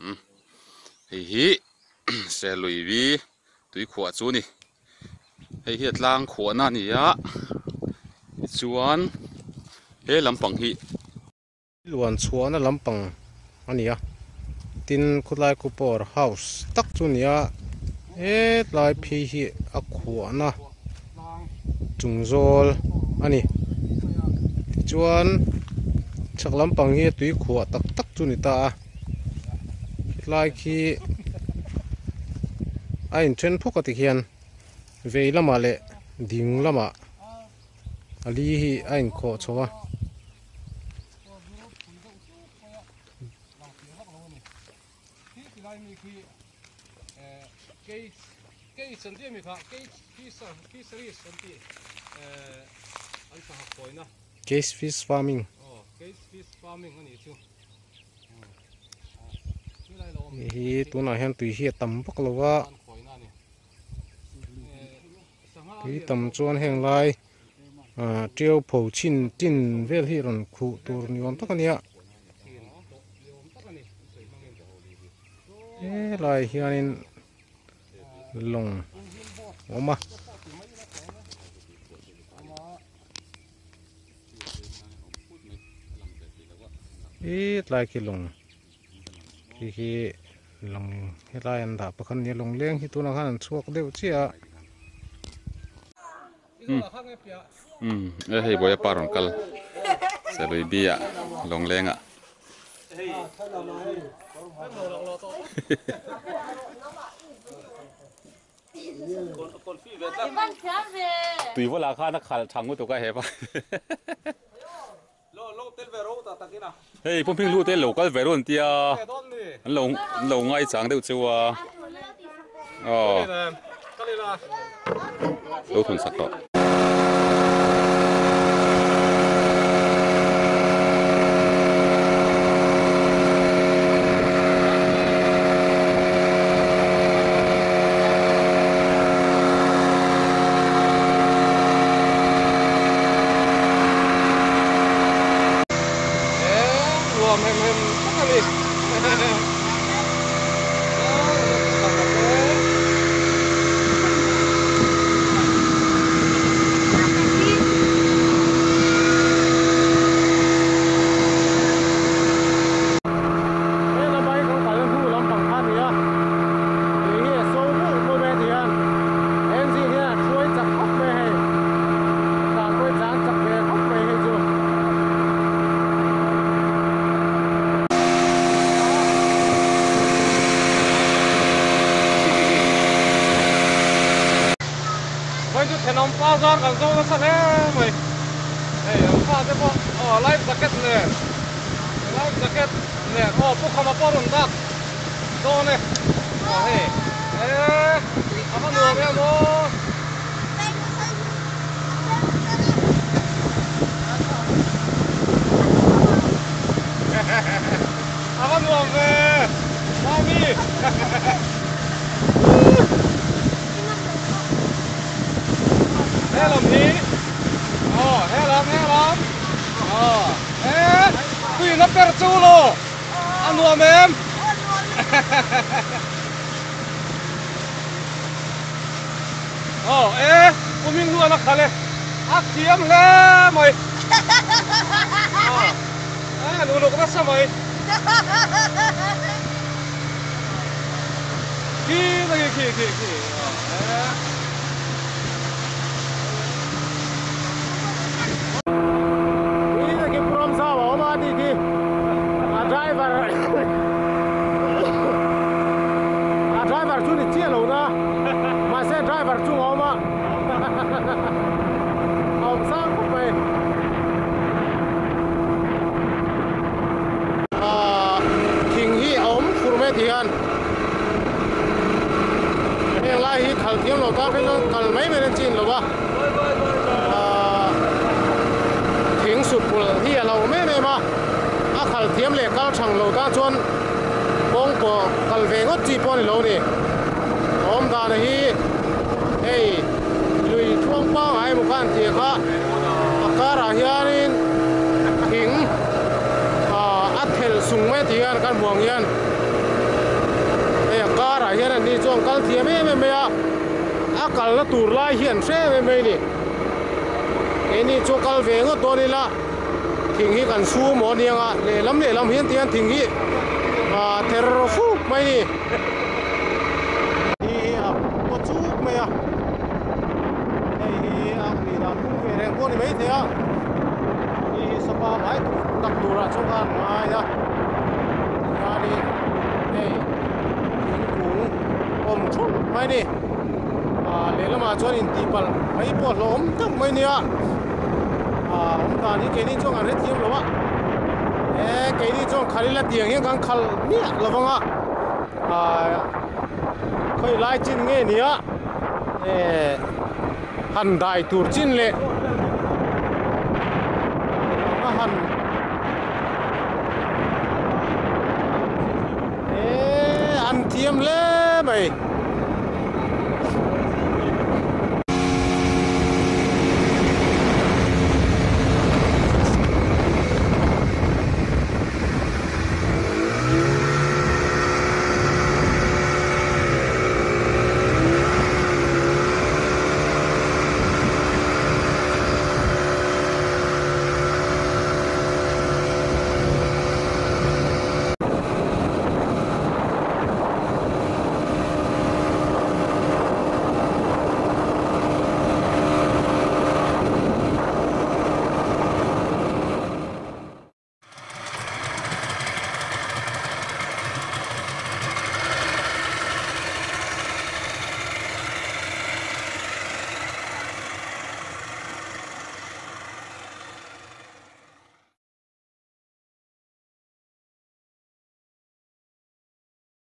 Umm hei hi Seluivi tuikhuah chu a ni. Hei hi a tlang khuahna a ni a, tichuan he lampang hi. Luan chhuahna lampang a ni a, tin khawtlai khu power house tak chu a ni a, hetlai phei hi a khuahna chung zawl a ni. Tichuan chhak lampang hi a tui khuah tak tak chu a ni ta a, hetlai khi a inthen phawk a tikhian vei lamah leh ding lamah a li hi a inkhawh chho a. Case fish farming hei hi tunah hian tui hi a tam vak lo va tui tam chuan heng lai ah tiau pho chhin tin vel hi rawn khuh tur ni awm tak a nia helai hianin lawng a awm a. Hetlai khi lawng khi khi lawng helai an dah pakhat a nia lawng leng hi tunah khan an chhuak deuh chiah a. Umm e hei bawiha pa rawn kal Serui bi ah lawng leng ah. Tui vawlah khan a khalh thang lutuk a hepa. Hei pumphing hlu te lo kal ve run tia an lo an lo ngai chang deuh cheu a aw lo thun sak tawh. Helama hi kan kalna hnu lampang kha a ni a, tui hi a so muh muh mai a ti a, engine hian a hruai chak khawp mai a hei, tah pawh hi tlan chak ve khawp mai hei chu. Vawiin chu thenawm pa zar kan zo nasa hle mai, hei an fate pawh aw life jacket nen life jacket nen aw pu khama pawh a rawn dak dawn e aw hei eee a va nuam em aw. A va nuam ve mami. He lam hi aw he lam he lam aw e tuina per chu lo a nuam em aw e kumin luan a khal e a thiam hle mai aw e luluk nasa mai. Khi khi khi khi khi A driver a driver chu ni chiah lo na mahse driver chung a awm a a awm sang khawp mai ah thing hi a awm fur mai ti hian heng lai hi khal thiam lo tan phei chuan kal mai mai an chin lo va ah thing sut pulh hi a lo awm em em a a khal thiam leh kal thang lo tan chuan kawng pawh kal ve ngawt chi pawh a ni lo a ni awm dan hi hei lui thuang pangngai emaw kha an tih kha a karah hianin thing ah a thelh sung mai a tih hian kan hmuh ang hian. karah hian an ni chuan kal thiam em em mai a, a kalna tur lai hi an hre em em mai a ni. Keini chu kal ve ngawt dawn ila thing hi kan su maw aniang a, lehlam lehlam hian tihian thing hi ah ther fuk mai a ni. Hi hi a paw chuk mai a, hei hi a nih dan phung ve reng pawh a ni maithei a, hei hi sapa ngai tak turah chuan khan ngai a, tikhianin hei thingkung awm thut mai a ni, ah lehlamah chuan intihpalh mai pawh a hlawm tak mai a nia, ah awm dan hi keini chuan kan hrethiam lo a, e keini chuan khalh ila tiang hian kan khalh miah lo vang a. Ahh khawi lai chin nge nia eh han dai tur chin leh a han eh an thiam hle mai.